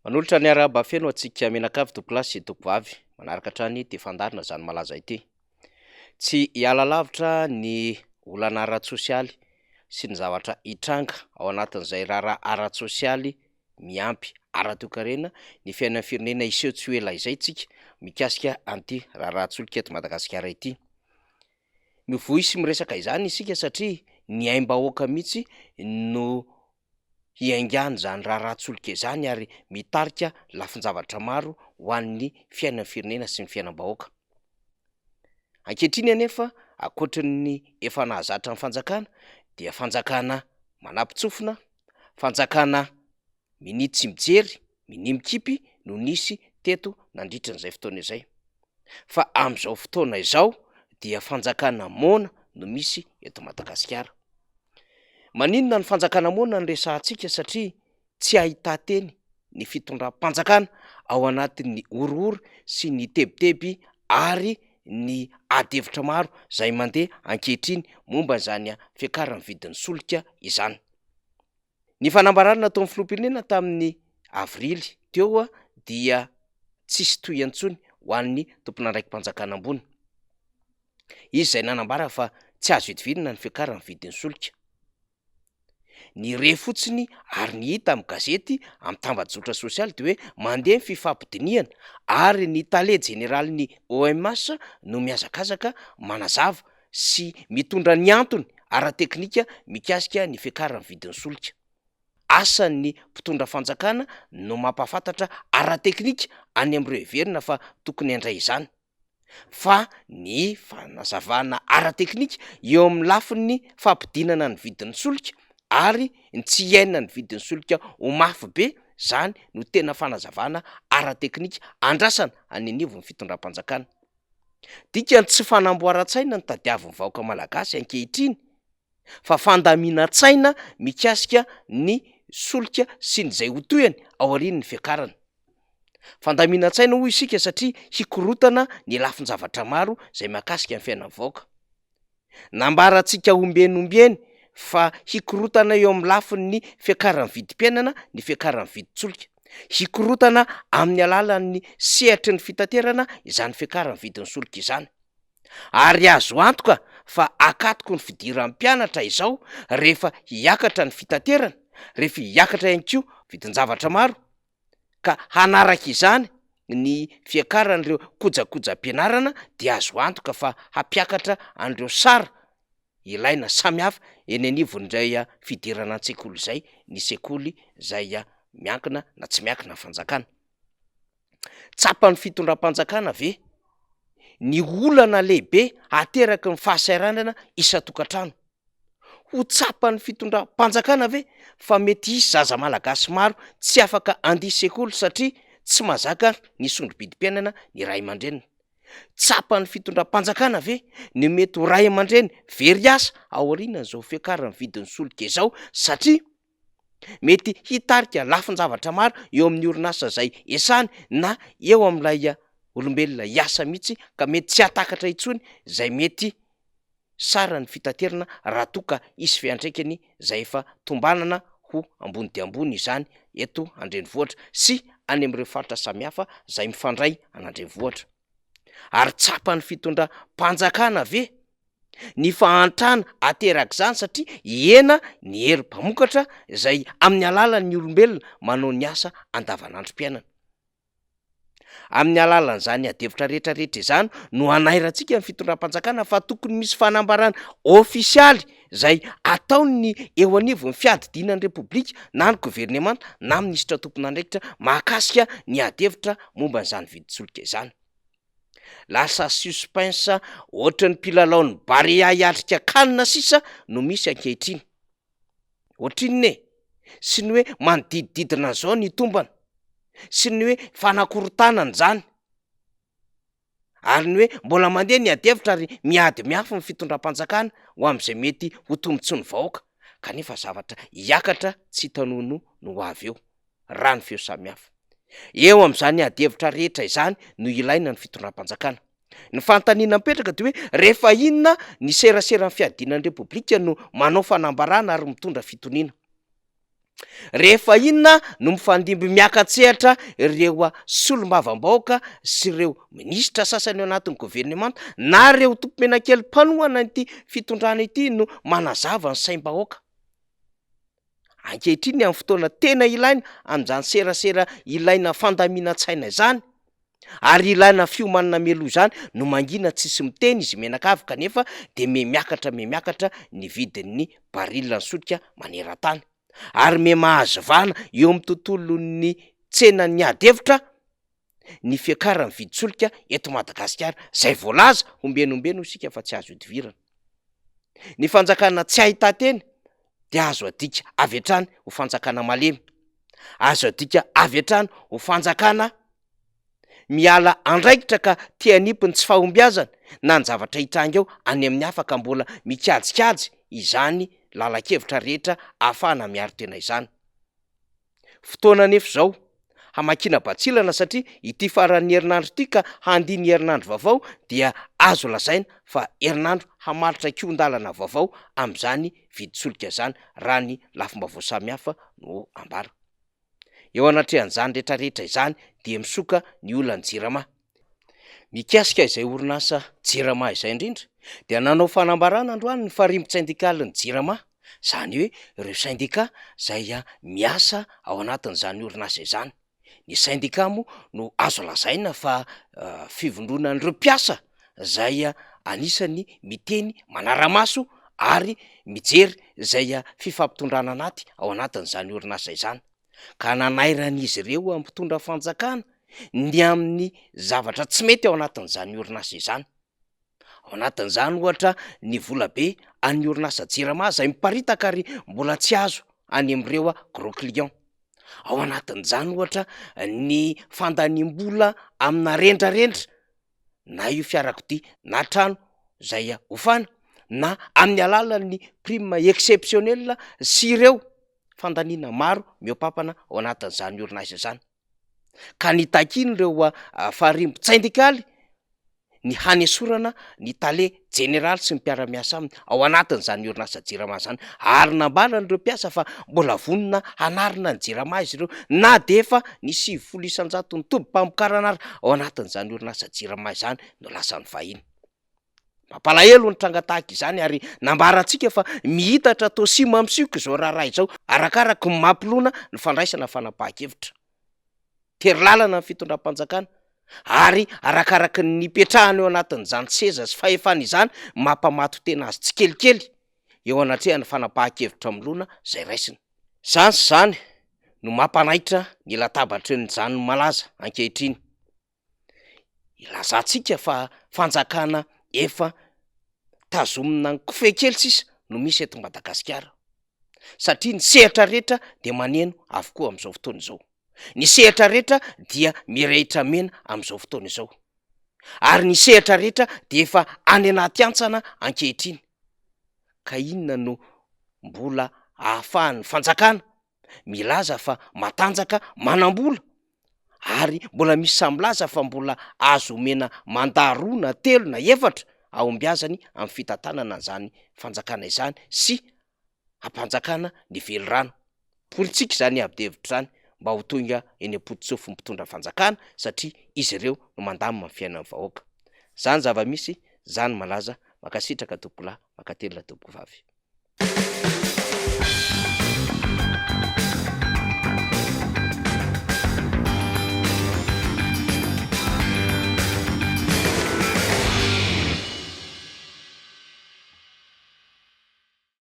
Manolotra ny arahaba feno antsika mianakavy tompokolahy sy tompovavy manaraka hatrany ity fandaharana izany malaza ity. Tsy hiala lavitra ny olana ara-tsosialy sy ny zavatra hitranga ao anatin'izay raharaha ara-tsosialy miampy ara-toekarena ny fiainan'ny firenena hiseho tsy ho ela izay tsika mikasika an'ity raharahan-tsolika eto Madagasikara ity. Mivoy sy miresaka izany isika satria ny aim-bahoaka mihitsy no hiaingan'izany raharahan-tsolika izany ary mitarika lafin-javatra maro ho an'ny fiainan'ny firenena sy ny fiainam-bahoaka. Ankehitriny anefa, ankoatry ny efa nahazatra ny fanjakana dia fanjakana manapin-tsofina, fanjakana minia tsy mijery, minia mikipy no nisy teto nandritra an'izay fotoana izay. Fa amin'izao fotoana izao dia fanjakana moana no misy eto Madagasikara. Maninona ny fanjakana moana no resahantsika satria tsy ahitan-teny ny fitondram-panjakana ao anatin'ny horohoro sy ny tebiteby ary ny ady hevitra maro izay mandeha ankehitriny momba izany fiakaran'ny vidin'ny solika izany. Ny fanambarana nataon'ny filoham-pirenena tamin'ny avrily teo dia tsisy tohiny intsony ho an'ny tompon'andraiki-panjakana ambony. Izy izay nanambara fa tsy azo idivirana ny fiakaran'ny vidin'ny solika. Ny re fotsiny ary ny hita amin'ny gazety amin'ny tambajotra sosialy dia hoe mandeha ny fifampidinihana ary ny tale jeneralin'ny OMH no mihazakazaka manazava sy mitondra ny antony ara-teknika mikasika ny fiakaran'ny vidin'ny solika. Asan'ny mpitondra fanjakana no mampahafantatra ara-teknika any amin'ireo heverina fa tokony handray izany, fa ny fanazavana ara-teknika eo amin'ny lafiny fampidinana ny vidin'ny solika ary ny tsy hiainan'ny vidin'ny solika ho mafy be izany no tena fanazavana ara-teknika andrasana any anivon'ny fitondram-panjakana. Dikany tsy fanamboaran-tsaina no tadiavin'ny vahoaka malagasy ankehitriny fa fandaminan-tsaina mikasika ny solika sy ny izay ho tohiny aorian'ny fiakarana. Fandaminan-tsaina hoy isika satria hikorotana ny lafin-javatra maro izay mahakasika ny fiainan'ny vahoaka. Nambarantsika ombieny ombieny fa hikorontana eo amin'ny lafiny fiakaran'ny vidim-piainana ny fiakaran'ny vidin-tsolika. Hikorontana amin'ny alalan'ny sehatry ny fitaterana izany fiakaran'ny vidin'ny solika izany. Ary azo antoka fa akatoko ny fidiran'ny mpianatra izao rehefa hiakatra ny fitaterana, rehefa hiakatra ihany koa vidin-javatra maro. ka hanaraka izany ny fiakaran'ireo kojakojam-pianarana dia azo antoka fa hampiakatra an'ireo sara ilaina samihafa eny anivon'izay fidirana an-tsekoly izay ny sekoly izay miankina na tsy miankina fanjakana. Tsapan'ny fitondram-panjakana ve ny olana lehibe ateraky ny fahasahiranana isan-tokantrano? Ho tsapan'ny fitondram-panjakana ve fa mety hisy zaza malagasy maro tsy afaka handia sekoly satria tsy mahazaka ny sondro-bidim-piainana ny ray aman-dreniny? Tsapan'ny fitondram-panjakana ve ny mety ho ray aman-dreny very asa aorianan'izao fiakaran'ny vidin'ny solika izao satria mety hitarika lafin-javatra maro eo amin'ny orinasa izay esany na eo amin'ilay olombelona hiasa mihitsy ka mety tsy hahatakatra intsony izay mety saran'ny fitaterana raha toa ka hisy fiantraikany izay efa tombanana ho ambony dia ambony izany eto an-drenivohitra sy any amin'ireo faritra samihafa izay mifandray an'andrenivohitra. Ary tsapan'ny fitondram-panjakana ve ny fahantrana aterak'izany satria hihena ny hery mpamokatra izay amin'ny alalan'ny olombelona manao ny asa andavanandrom-piainana? Amin'ny alalan'izany adihevitra rehetra rehetra izany no hanairantsika ny fitondram-panjakana fa tokony misy fanambarana ofisialy izay ataon'ny eo anivon'ny fiadidiana ny Repoblika na ny governemanta na minisitra tompon'andraikitra mahakasika ny adihevitra momba an'izany vidin-tsolika izany. Lasa suspense ohatran'ny mpilalaon'ny Barea hiatrika can sisa no misy ankehitriny. Ohatrinona e? Sy ny hoe manodidididina an'izao ny tombana, sy ny hoe fanakorontanana izany, ary ny hoe mbola mandeha ny adihevitra ary miady mafy ny fitondram-panjakana ho amin'izay mety ho tombontsoan'ny vahoaka, kanefa zavatra hiakatra tsy hita nonoa no ho avy eo, raha ny feo samihafa. Eo amin'izany adihevitra rehetra izany no ilaina ny fitondram-panjakana. Ny fanontaniana mipetraka dia hoe rehefa inona ny seraseran'ny fiadiana ny Repoblika no manao fanambarana ary mitondra fitoniana? Rehefa inona no mifandimby miaka-tsehatra ireo solombavambahoaka sy ireo minisitra sasany ao anatin'ny governemanta na ireo tompomenakely mpanohana ity fitondrana ity no manazava ny saim-bahoaka? Ankehitriny amin'ny fotoana tena ilaina amin'izany serasera ilaina fandaminan-tsaina izany ary ilaina fiomanana mialoha izany no mangina tsisy miteny izy mianakavy kanefa dia miha miakatra miha miakatra ny vidin'ny baril ny solika maneran-tany ary miha mahazo vahana eo amin'ny tontolon'ny tsenan'ny ady hevitra ny fiakaran'ny vidin-tsolika eto Madagasikara izay voalaza ombieny ombieny hoy isika fa tsy azo ihodivirana. Ny fanjakana tsy ahitan-teny dia azo adika avy hatrany ho fanjakana malemy, azo adika avy hatrany ho fanjakana miala andraikitra ka te hanipy ny tsy fahombiazana na ny zavatra hitranga eo any amin'ny hafa ka mbola mikajikajy izany lalan-kevitra rehetra ahafahana miaro tena izany. Fotoana anefa izao hamakiana batsilana satria ity faran'ny herinandro ity ka handia ny herinandro vaovao dia azo lazaina fa herinandro hamaritra kihon-dalana vaovao amin'izany vidin-tsolika izany raha ny lafim-baovao samihafa no ambara. Eo anatrehan'izany rehetrarehetra izany dia misoka ny olan'ny Jirama. Mikasika izay orinasa Jirama izay indrindra dia nanao fanambarana androany ny farimbon-tsendikalin'ny Jirama, izany hoe ireo sendika izay miasa ao anatin'izany orinasa izany. Ny sendika moa no azo lazaina fa fivondronan'ireo mpiasa izay anisany miteny manara-maso ary mijery izay fifampitondrana anaty ao anatin'izany orinasa izany. Ka nanairan'izy ireo mpitondra fanjakana ny amin'ny zavatra tsy mety ao anatin'izany orinasa izany. Ao anatin'izany ohatra ny volabe an'ny orinasa Jirama izay miparitaka ary mbola tsy azo any amin'ireo gros clients. Ao anatin'izany ohatra ny fandaniam-bola amina rendrarendra na io fiarakodia na trano izay hofana na amin'ny alalan'ny prime exceptionnel sy ireo fandaniana maro mihoa-pampana ao anatin'izany orinasa izany. Ka nitakian'ireo farimbon-tsendikaly ny hanesorana ny tale jeneraly sy ny mpiara-miasa aminy ao anatin'izany orinasa Jirama izany ary nambaran'ireo mpiasa fa mbola vonona hanarina ny Jirama izy ireo na dia efa ny 90 isan-jaton'ny tobim-pamokarana ary ao anatin'izany orinasa Jirama izany no lasan'ny vahiny. Mampalahelo ny tranga tahaka izany ary nambarantsika fa mihitatra toa sima misioka izao raharaha izao arakaraky ny mampilona ny fandraisana fanapahan-kevitra. Tery lalana ny fitondram-panjakana ary arakaraky ny nipetrahany eo anatin'izany seza sy fahefana izany mampamato-tena azy tsikelikely eo anatrehan'ny fanapahan-kevitra milona izay raisiny. Izany sy izany no mampanaitra ny latabatry ny zany malaza ankehitriny. Ilazantsika fa fanjakana efa tazomina ny kofehy kely sisa no misy eto Madagasikara satria ny sehatra rehetra dia maneno avokoa amin'izao fotoana izao. Ny sehatra rehetra dia mirehitra mena amin'izao fotoana izao ary ny sehatra rehetra dia efa any anaty hantsana ankehitriny ka inona no mbola ahafahan'ny fanjakana milaza fa matanjaka, manam-bola ary mbola misy sahy milaza fa mbola azo omena mandat roa na telo na efatra ahombiazany amin'ny fitantanana an'izany fanjakana izany sy hampanjakana ny velirano. Porintsika izany ady hevitra izany mba ho tonga eny am-pototsofin'ny mpitondra fanjakana satria izy ireo no mandamina ny fiainan'ny vahoaka. Izany zava-misy, izany malaza, mankasitraka tompokolahy, mankatelina tompokovavy.